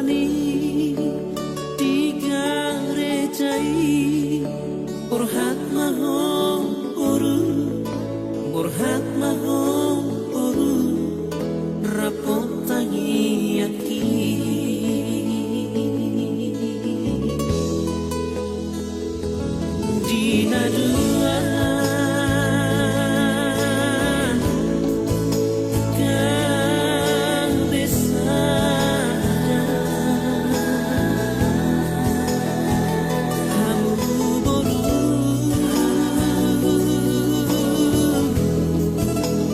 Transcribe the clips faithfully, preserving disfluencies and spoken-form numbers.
Ni di gareja i, borhat ma ho boru, borhat ma ho boru, rap tangiangki. Di na dua gabe sada, hamu boru,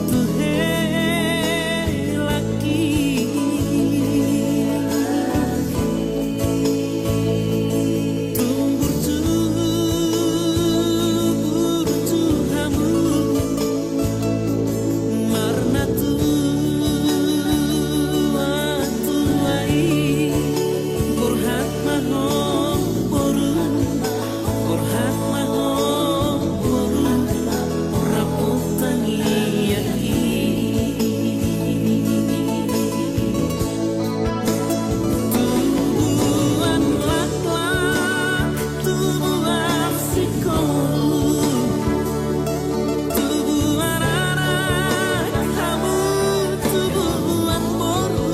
tu hela Tumbur, tumbur tu hamu, marnatua-tua i, borhat ma ho boru, borhat ma ho boru, rap tangiangki. Tubuan laklak, tubuan singkop, tubuan anak, hamu tubuan boru.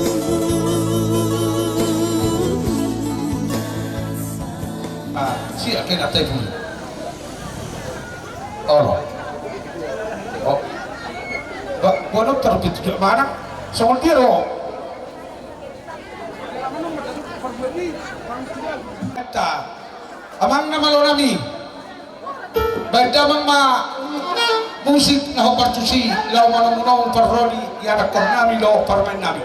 Ah, siap kena tebu. Olo. Oh. Ba, bono terbit juga mana? Songon dia ro. Eta. Amang na malo nami. Baen damang ma musik na hombar tusi, laho manomu-nomu parodi, di anakkon nami dohot parumaen nami.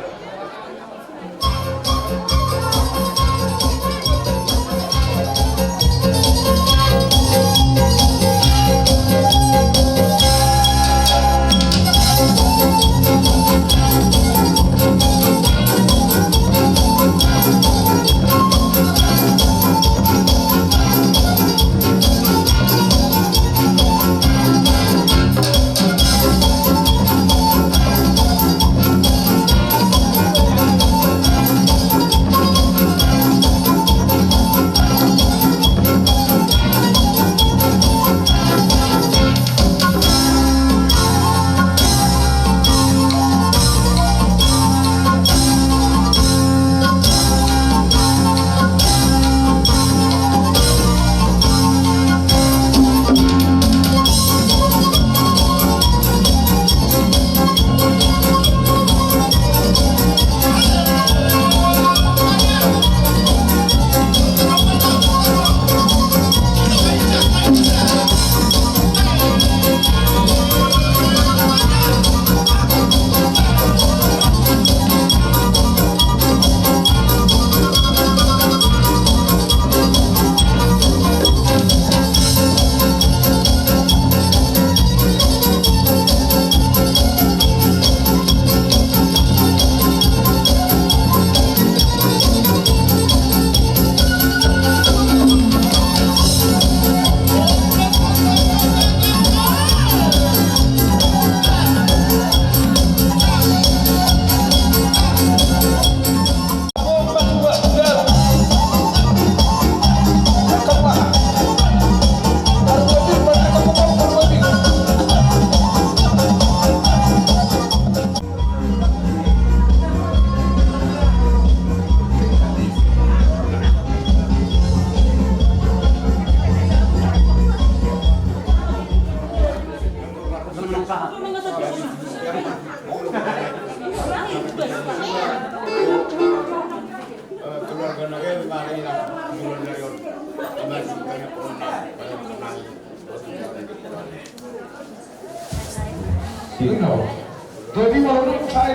Jadi molo dung sae.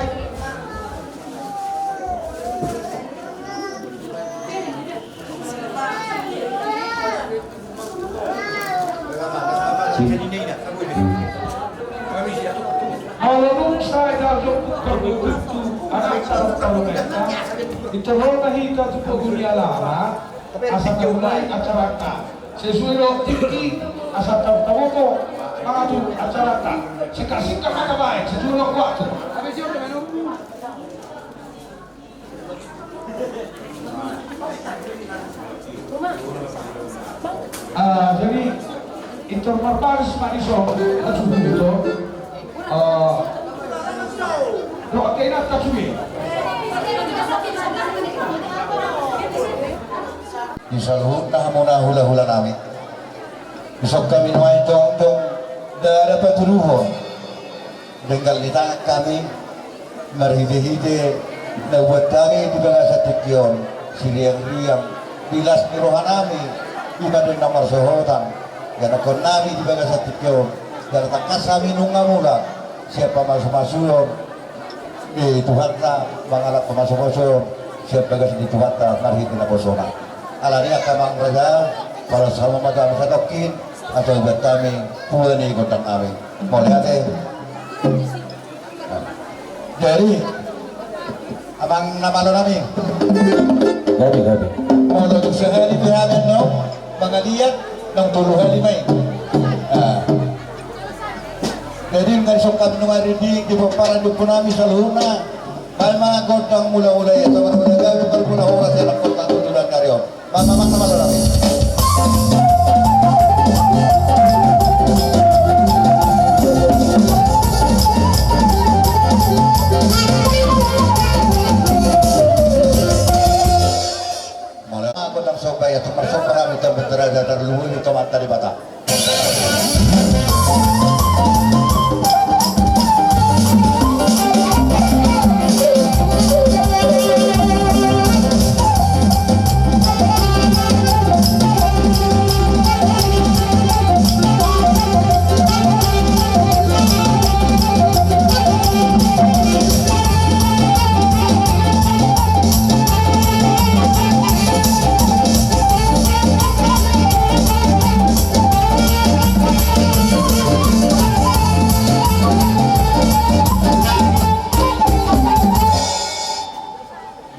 Molo dung sae jala jongkuk parboruta, anak sarat parboruta, intor roha hita tu pogu ni alaman, asa taulahon acaranta. Sesuai dohot tingki, asa taboto mangatur acaranta. Singkat-singkat ma tabaen, sesuai dohot waktu. Ah, jadi, intor marbaris ma dison, na cukup itu. Ah, doa kena tak cukup. Di saluhutna hamuna hula-hula nami. Dison hami nuaeng tongtong, ndada patuduhon. Denggan ni tangan hami, marhite-hite na hubuat hami di bagasan tingki on, siriang-riang, di las ni roha nami, i ma denggan marsohotan, ianakkon nami di bagasan tingki on, jala tangkas hami nunga mulak, sian pamasu-masuon ni Tuhanta, mangalap pamasu-masuon, sian bagas ni Tuhanta, marhite naposona. Alani i angka amang raja, palas hamu ma tu hami satongkin, asa hubuat hami, tua ni gondang nami. Mauliate. Jadi, amang na malo nami. Gabe, gabe. Molo tu sahali pe hami annon, mangaliat, nang tolu hali ma i. Ah. Jadi, nunga disongkap nunga di, di pomparan ni ompu nami saluhutna. Baen ma gondang mula-mula i, sabar mula gabe, sabar mula horas, anakkon tatu tulan nari on. Mauliate. Aku tak sobat ya, tak sobat kami tak berterada terluhur di tempat tadi Batak.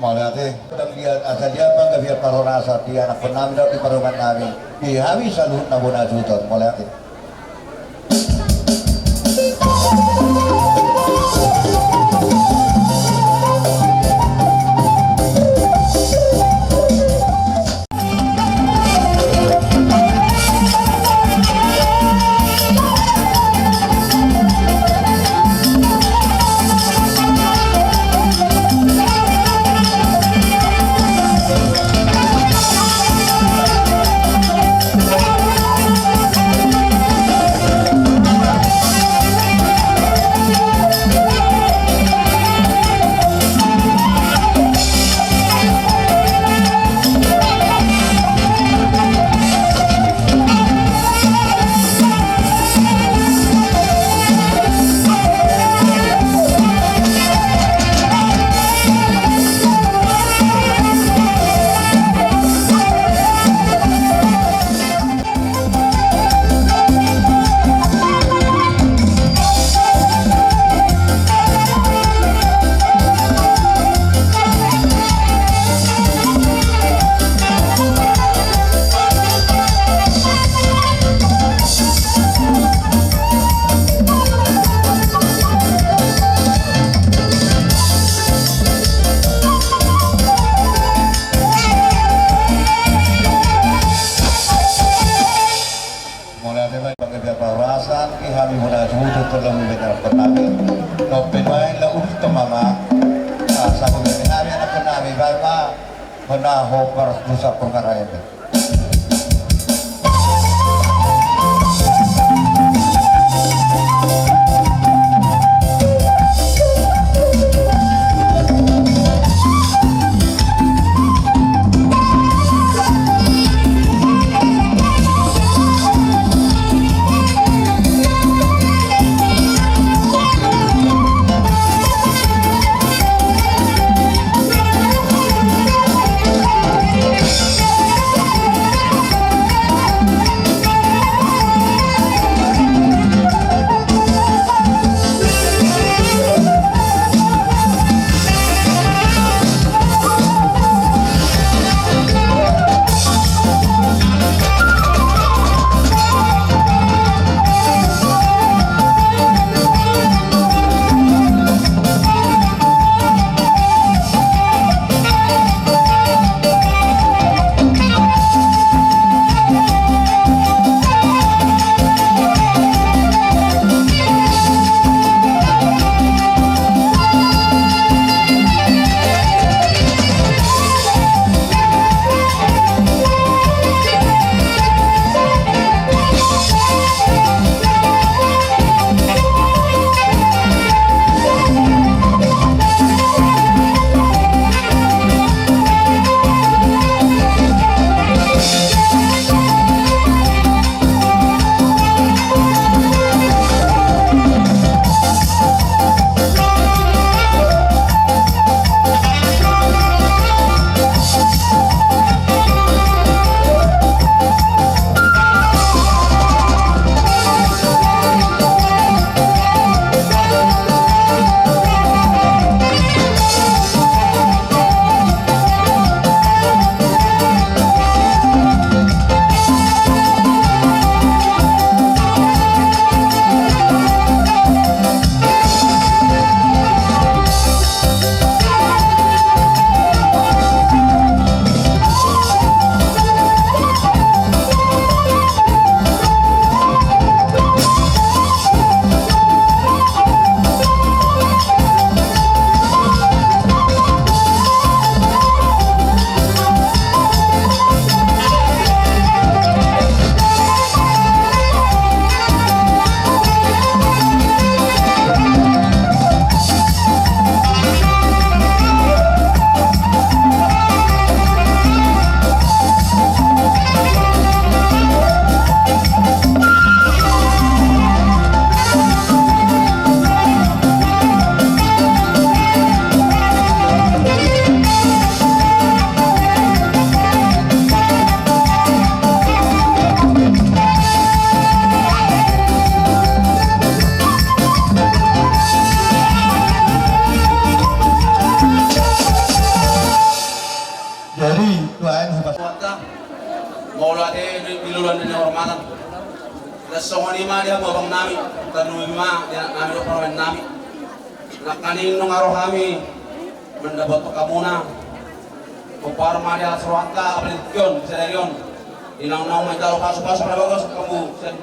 Mauliate. Asa dia panggabean parhorasan di anakkon nami dohot di parumaen nami, di hami saluhutna bona suhut on. Mauliate. Mauliate ma, panggabean parhorasan di hami bona suhut on, tolu hami beta anakkon nami. Nang pe nuaeng laho uduthon ma, ah, sahat tu hami anakkon nami, baen ma hona hombar tu sampur ngara eme. Jadi, doain hebat. Mauliate di, di loloan ni hormatan. Dan songon i ma di hamu abang nami, dan nunga ma di anak nami dohot parumaen nami. Nangkaning nunga ro hami mandapothon hamuna. Pomparan ma di atas rohanta, apala di tingki on, di sadari on. Di naung-naung manjalo pasu-pasu pala bagas hamu sian,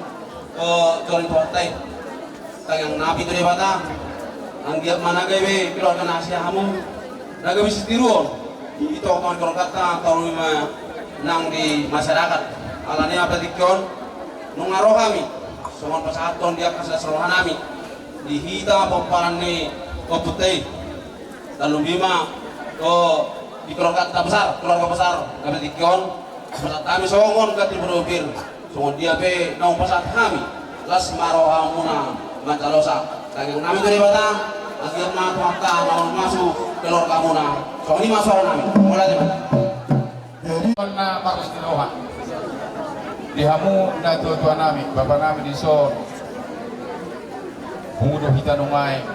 eh, joro ni Tuhanta i. Tangiang nami tu Debata, anggiat ma na gabe keluarga na asi hamu, na gabe sitiruon di tonga-tonga ni keluarganta, talu i ma nang di masyarakat. Alani i apala di tingki on, nunga ro hami songon pasahathon di angka silas roha nami di hita pomparan ni ompunta i. Tarlumobi ma, o, di keluarganta besar, keluarga besar, na di tingki on, pasahat hami songon ganti boru pir, songon dia pe naung pasahat hami, las ma rohamuna manjalosa. Tangiang nami tu Debata, anggiat ma Tuhanta na mamasumasu keluargamuna. Songon i ma suara nami. Mauliate ma. Jadi, na marlas ni roha di hamu natua-tua nami, bapa nami dison. Pungu do hita nuaeng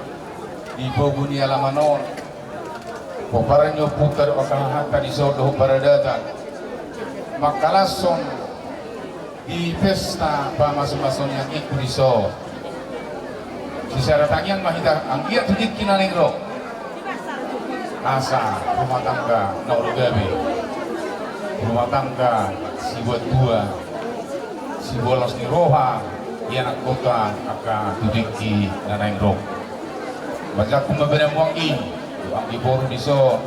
di pogu ni alaman on. Pomparan ni ompunta dohot angka hahanta dison dohot paradatan mangkalashon di pesta pamasumasu ni anggingku dison. Sisada tangiang ma hita anggiat tu tingki na naeng ro. Asa rumah tangga na olo gabe, rumah tangga sibuat tua, sibuat las ni roha, ianakhonta angka tu tingki na naeng ro. Manjangkon ma bere hamu anggi, anggi boru dison,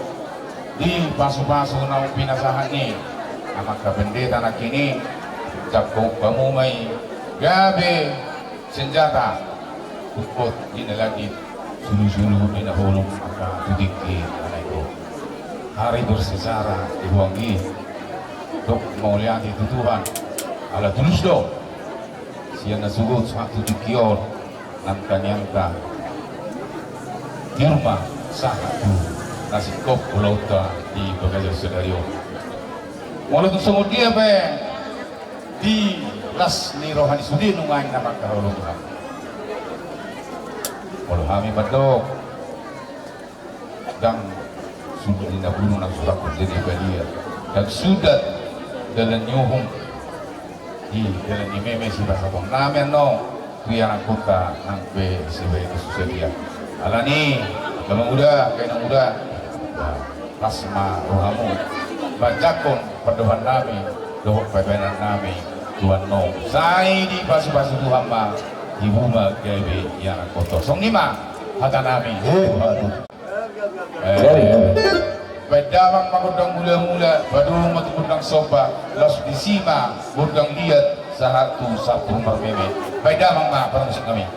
di pasu-pasu naung pinasahat ni amanta pendeta nangkin i, jangkon hamu ma i gabe senjata, tungkot di na landit, sulu-sulu di na holom, angka tu tingki na naeng ro. Hari bersejarah di hamu anggi, dok mauliate tu Tuhan, ala tulus do sian na sogot sahat tu tingki on nang tangiangta. Tiur ma sahat tu na singkop ulaonta di bagasan sadari on. Molo tung songon dia pe di las ni roha ni sude nuaeng na mangkaholongi hami. Molo hami mandok, ndang suda di na bunuh nang suda di badia, ndang suda dalan ni uhum di dalan ni meme sipasahaton nami annon tu ianakhonta nang pe sibahen susa dia. Alani i, angka amanguda, angka inanguda, las ma rohamu manjangkon pandohan nami dohot pambahenan nami tu annon. Sai dipasu-pasu Tuhan ma, tibu ma gabe ianakhonta. Songon i ma hata nami. Eh, bahen damang ma gondang mula-mula, padomu ma tu gondang somba, laos disi ma gondang liat sahat tu sampur marmeme. Bahen damang ma parmusik nami.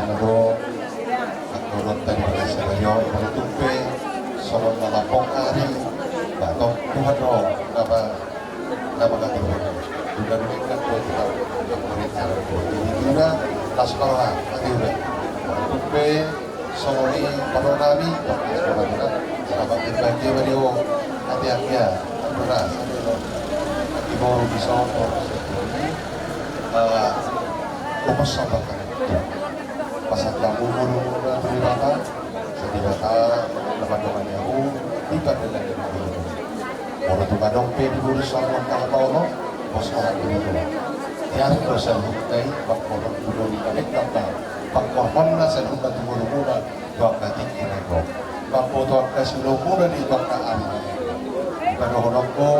Nabo, angka dohot tadi pada sadari on, molo tung pe songon na lambok ari, ba tong Tuhan do na ma-, na mangaturhon. Juga demikian do kita, kita rencana do. Jadi juga, las parah, tadi udah. Molo tung pe songon i pado nami, tong las parah kita, selamat berbahagia, Mario. Hati-hati ya, ampura, sampai lo. Hati mau di sono, eh, rumah sahabat. Pasahat hamu molo muna tu Debata, sai Debata na mandongani hamu di pardalanan ni ngolum. Molo tung adong pe di boru samuan halak paolo, pos halak di boru. Tiar do saluhutna i, pangkorhon tu doli na denggan na, pangkorhonna saluhutna tu ngolumuna, tu angka tingki na i. Pamboto angka siulomuna di tu angka ari na i. Dipadohononku,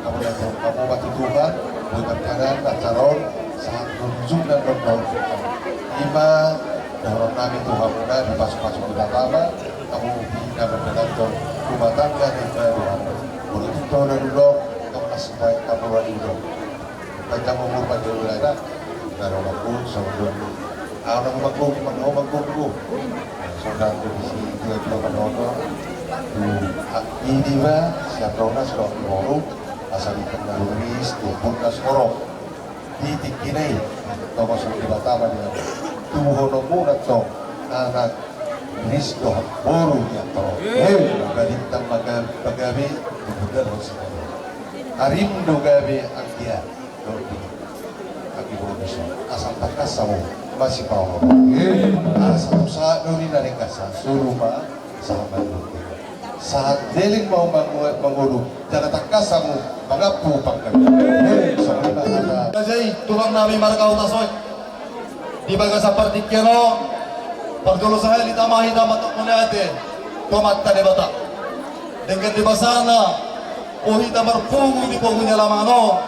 Hamu na tu, hamu ma tu Tuhan, boi mardalan, na caron, sahat tu ujungna dohot. Ima dohonon nami tu hamuna, dipasu-pasu Debata ma hamu, di na mardalan tu rumah tangga na imbaru hamu. Molo tung tong na dudok, tong las baen hamu na dudok. Panjang umur, panjang umur, na dohononku songon i. Au na manggohi, manggohi, manggohi. Songon i tu si tua-tua manoto. Tu hak i diba, sian rona sudah boru, asa di tengah luris, tu pun na sorong. Di tingki na i, tong songon Debata ma dia. Tubuhononmuna tong anak, ris dohot boru di antara. Hei, balintang ma gabe, pagabe, di budal hot singkoro. Arim do gabe anggia. Dodi, anggi boru dison. Asal tangkas hamu masipaolo. Asal tu sahat do ni na denggan, sahat solu ma, sahat ma i. Sahat leleng ma hamu mangu-, mangolu, jala tangkas hamu mangampu panggabean. Hei, songon i ma hata. Raja i, tulang nami marga Hutasoit. Di bagasan partingkian on, parjolo sahali tama hita mandok mauliate tu Amanta Debata. Denggan di basana, o hita marpungu di pungu ni alaman on,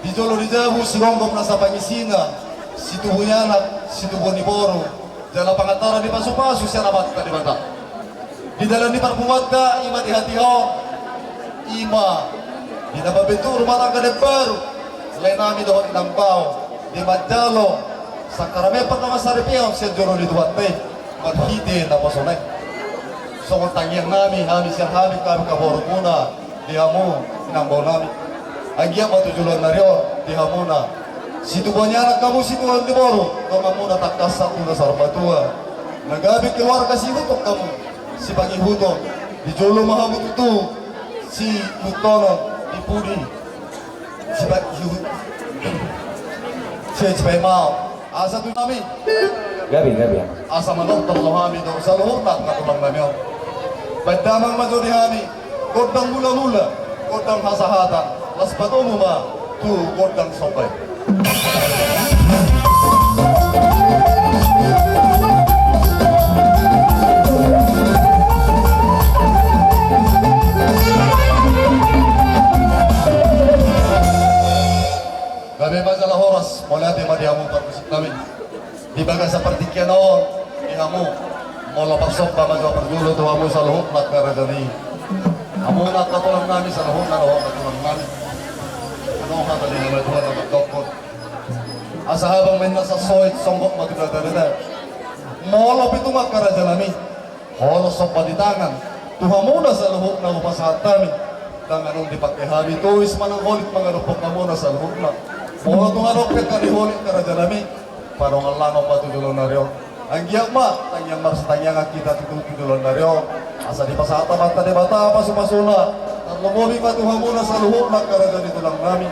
di jolo ni jabu sigomgom nasa pangisina, situbu ni anak, situbu ni boru, jala pangantaran ni pasu-pasu sian Amanta Debata. Di dalan ni parpunguanta, ima di hatiha on, ima di na mambentuk rumah tangga na imbaru, lae nami dohot inang bao, di manjalo sangkaramen pardongan saripeon sian jolo ni Tuhanta i, marhite naposona i. Songon tangiang nami, hami sian hami, hami angka borumuna, di hamu inang bao nami. Anggiat ma tu joloan ni ari on, di hamuna situbuan ni anak hamu, situbuan ni boru, donganmuna tangkas sahat tu na saur matua. Na gabe keluarga siihuthon hamu, sipangihuthon, di jolo ma hamu tutu siihuthonon, di pudi sipa-, siihut-, si-, sipaimahon. Asa tu nami. Gabe, gabe. Asa manortor do hami tu saluhutna angka tulang nami on. Baen damang ma jo di hami gondang mula-mula, gondang hasahatan, laos patomu ma tu gondang somba i. Gabe ma jala horas, mauliate ma di hamu parmusik nami. Di bagasan partingkian on, di hamu, molo parsomba ma jo parjolo tu hamu saluhutna angka raja i. Hamu na angka tulang nami saluhutna dohot na tulang nami. Adong hata ni na matua na mandokkon: Asa habang ma inna sansoit, songgop ma tu dadarida. Molo pe tung angka raja nami, horas somba ni tangan tu hamuna saluhutna hupasahat hami. Tangan on dipangke hami tois manang holit mangadophon hamuna saluhutna. Molo tung adong pe angka na holit angka raja nami, padongan lanom ma tu joloan ni ari on. Anggiat ma tangiang marsitangiangan hita tutu tu joloan ni ari on, asa dipasahat Amanta Debata pasu-pasuna. Tarlumobi ma tu hamuna saluhutna angka raja ni tulang nami.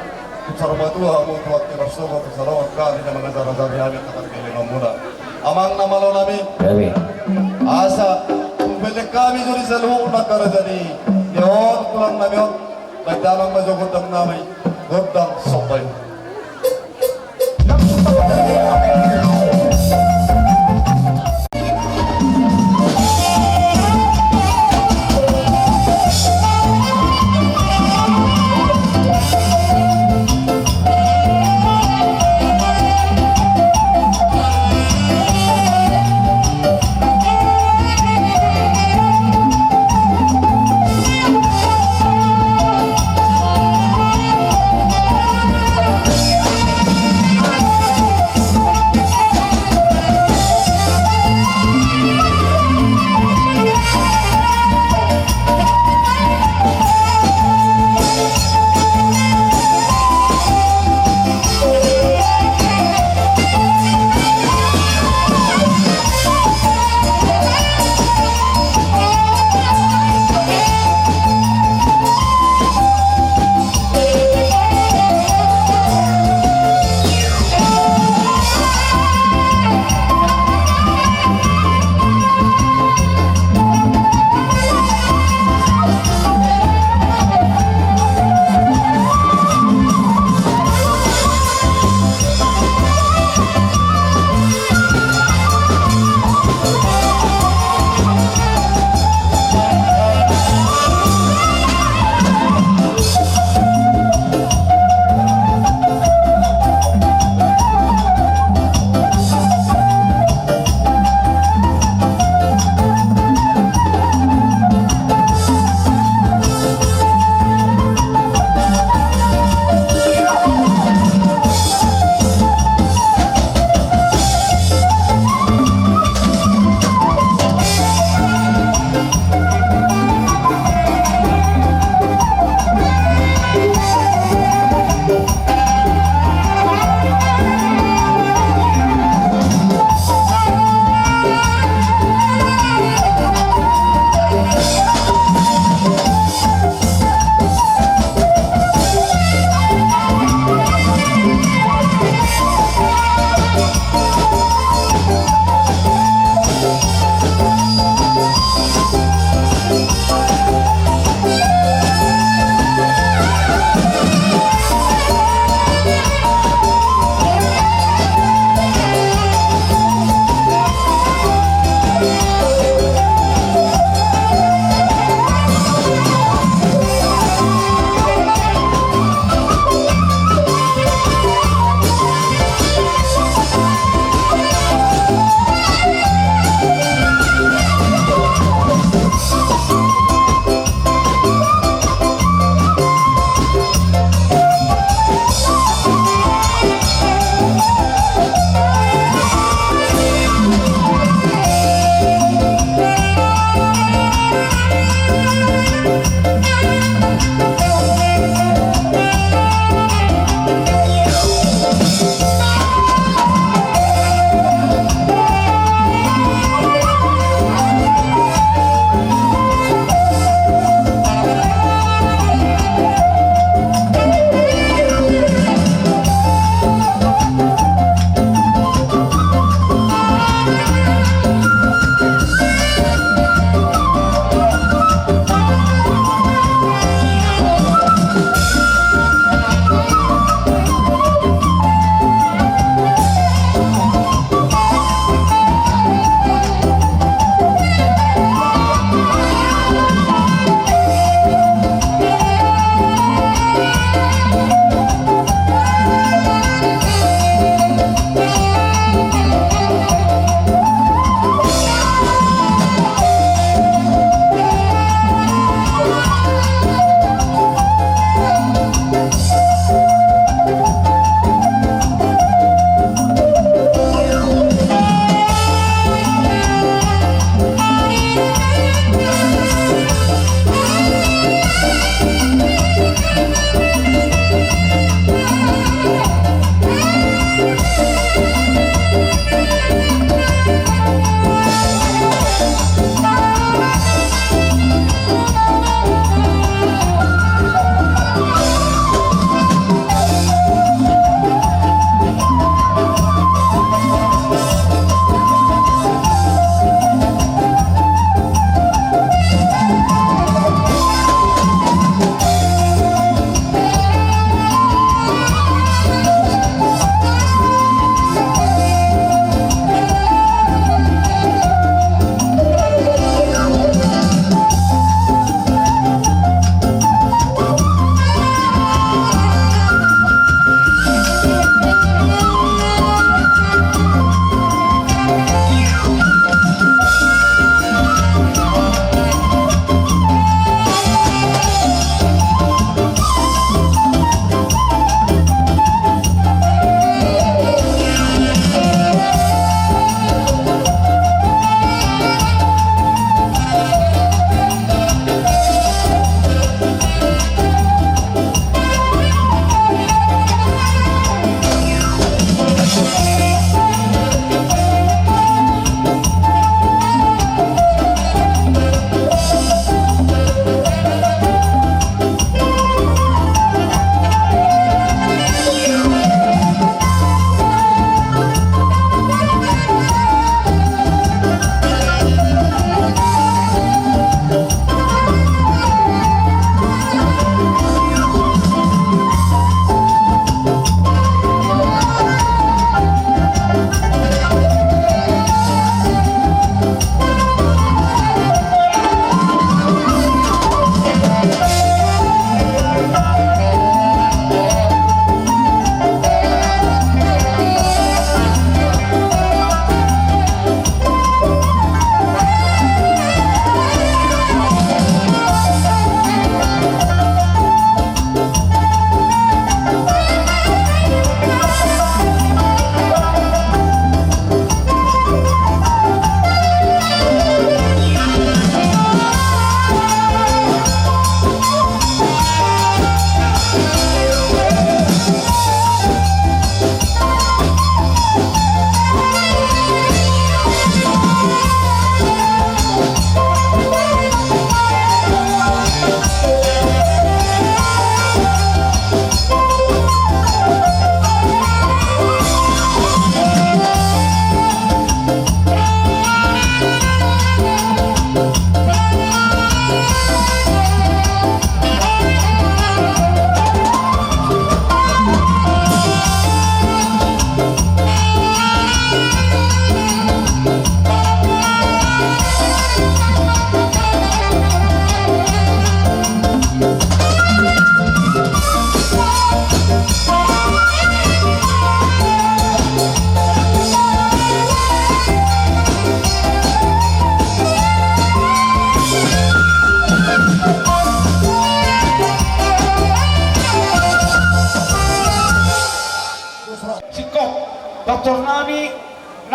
Tung saur matua hamu tu angka marsogot, tung salongan hami na mangajar-ajari hami angka pargellengonmuna. Amang na malo nami. Asa tung pelleng hami jo di saluhutna angka raja ni, ni on, tulang nami on. Baen damang ma jo gondang nami, gondang somba i.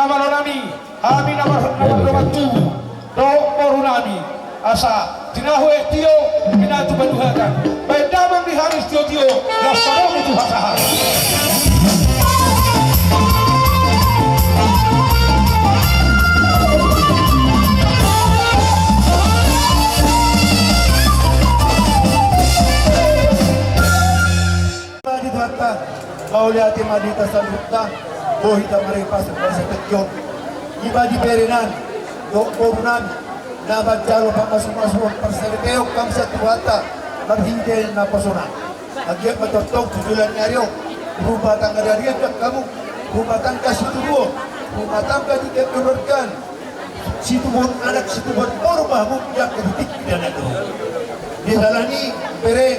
Amang nami, hami na marhona mardoman tubu dohot boru nami, asa tinahu e tio, pinatu batu hatan, baen damang di hami tio-tio, las padomu tu hasahat. Di Tuhanta, mauliate ma di hita saluhutna, boi hita marhite pasupasuna sahat tu tingki on. Iba di berenami dohot borunami na manjalo pamasumasuon, parsaripeon hami sian Tuhanta marhite naposona. Anggiat ma tongtong tu joloan ni ari on rumah tangga di ari on hamu, rumah tangga sitiruon, rumah tangga di kekeluargaan, situbuhon anak, situbuhon boru ma hamu di angka titik di anak on. Di dalan i, bere,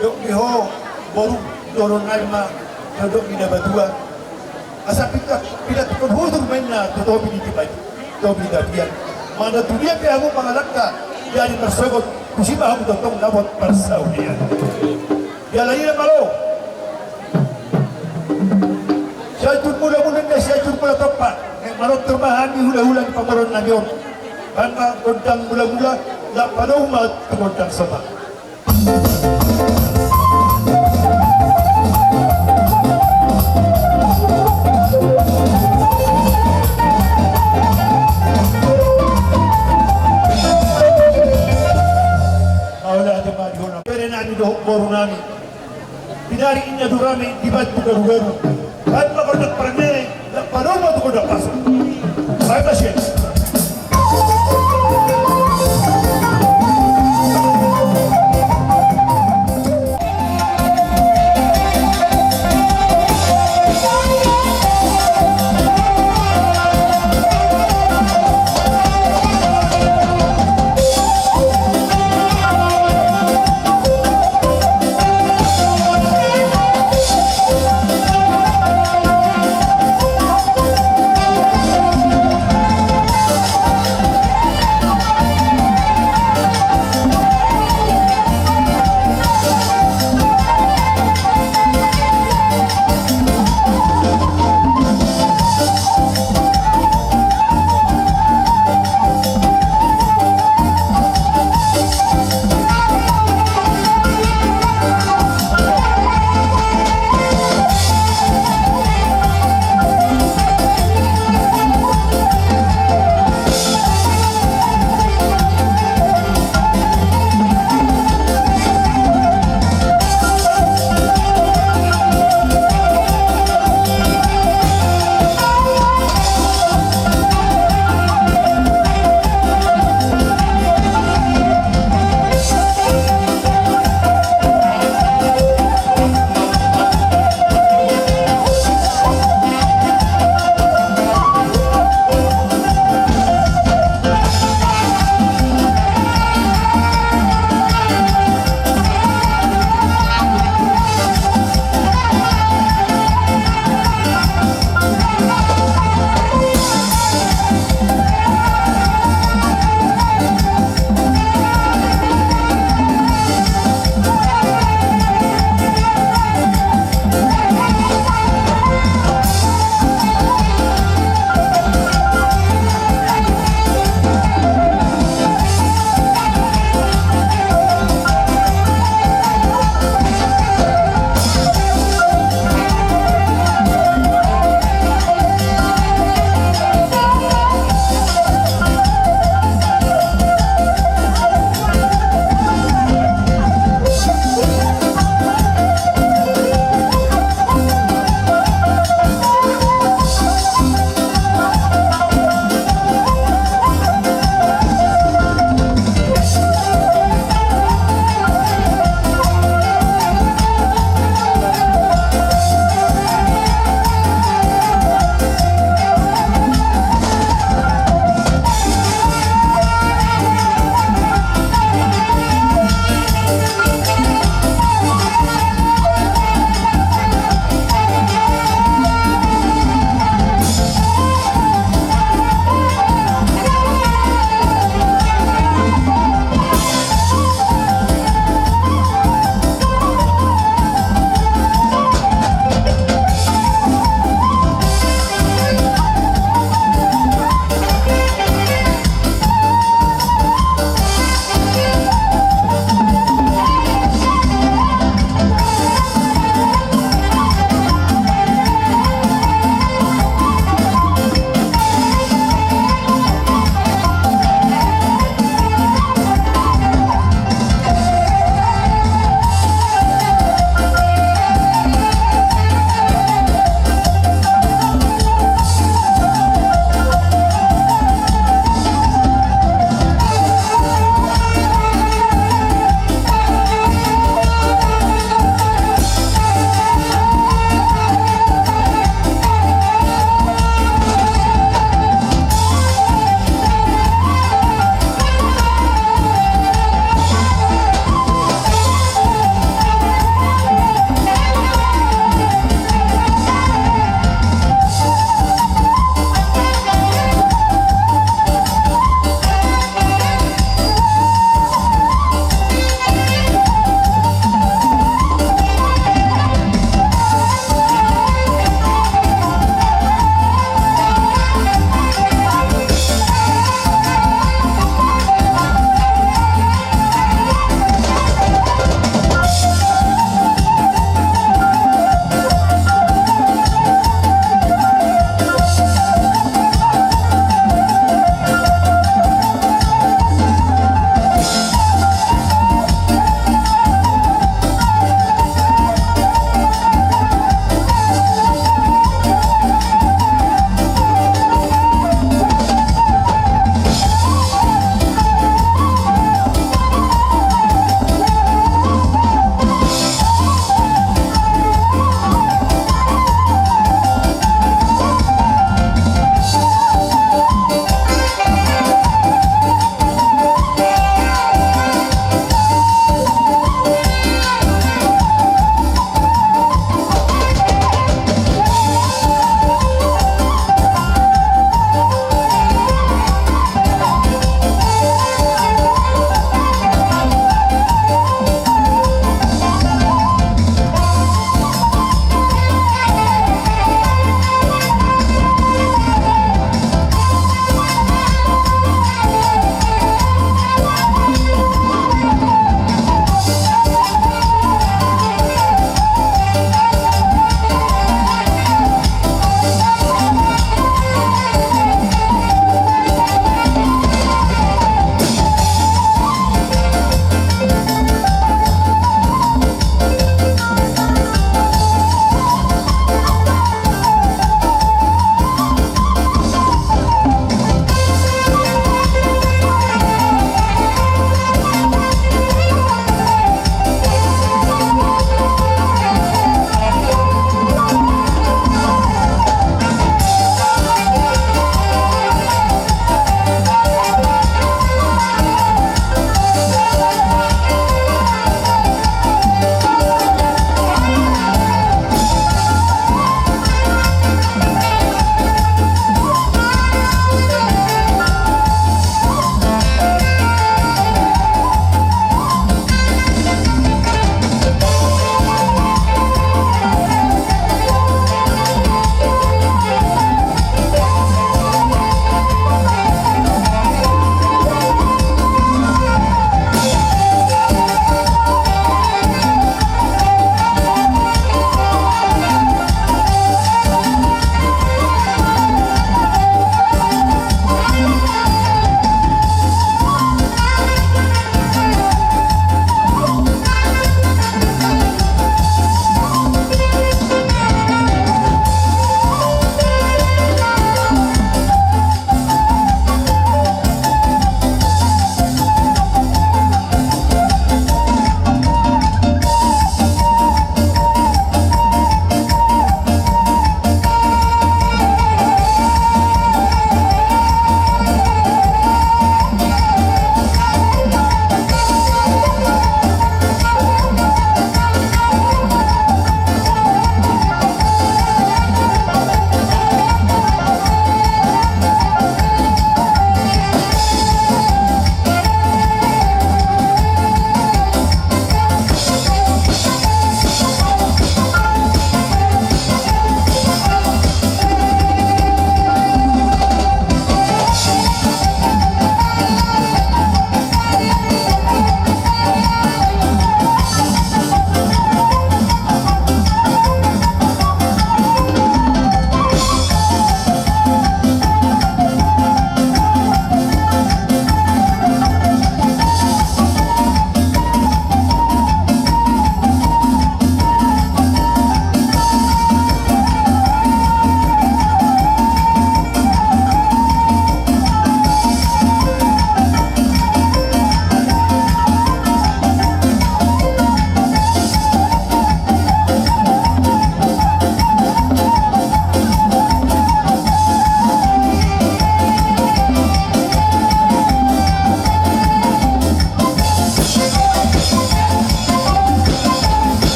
dok di ho boru, dohonon nami ma dok di natua-tua, asa pinda, pinatupa huhut ma inna tu topi ni tibai, topi ni tapian. Manang tu dia pe hamu mangalangka, jadi marsogot, tusi ma hamu tongtong dapot parsaulian. Jala i na malo. Sai tung mula-mula na, sai tung mula tompa. Naeng manortor ma hami hulahula ni pamoruon nami on. Baen ma gondang mula-mula, laho padomu ma tu gondang soba. Mauliate ma di ho, berenami dohot borunami. Pinari inna durami di batu garu-garu. Baen ma gondang parngene, laho padomu ma tu gondang pasu. Baen ma sian.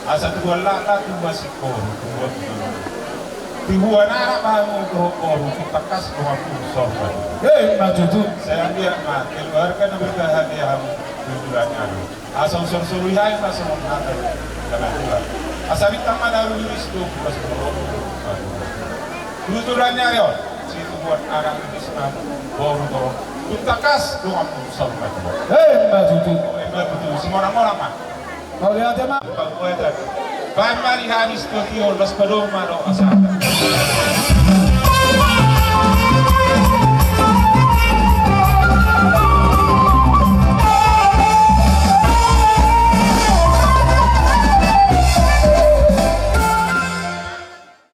Asa tubuan laklak, tubuan singkoru, tubuan tubuan. Tubuan anak bahamu dohot boru, tung tangkas donganmu sorga. Emma tutu. Sai anggiat ma keluarga na berbahagia hamu di bulan ni ari on. Asa husorsorui hami ma songon hata ni natuatua. Asa bintang ma na rumiris tu bulan ni ari on. Situbuan anak ni Krisna, boru dohot, tung tangkas donganmu saur matua. Emma tutu. Emma tutu. Simonang-monang ma. Mauliate ma. Pambuatan. Bahen ma di hami sitio-tio, las padomu ma dohot hasahatan.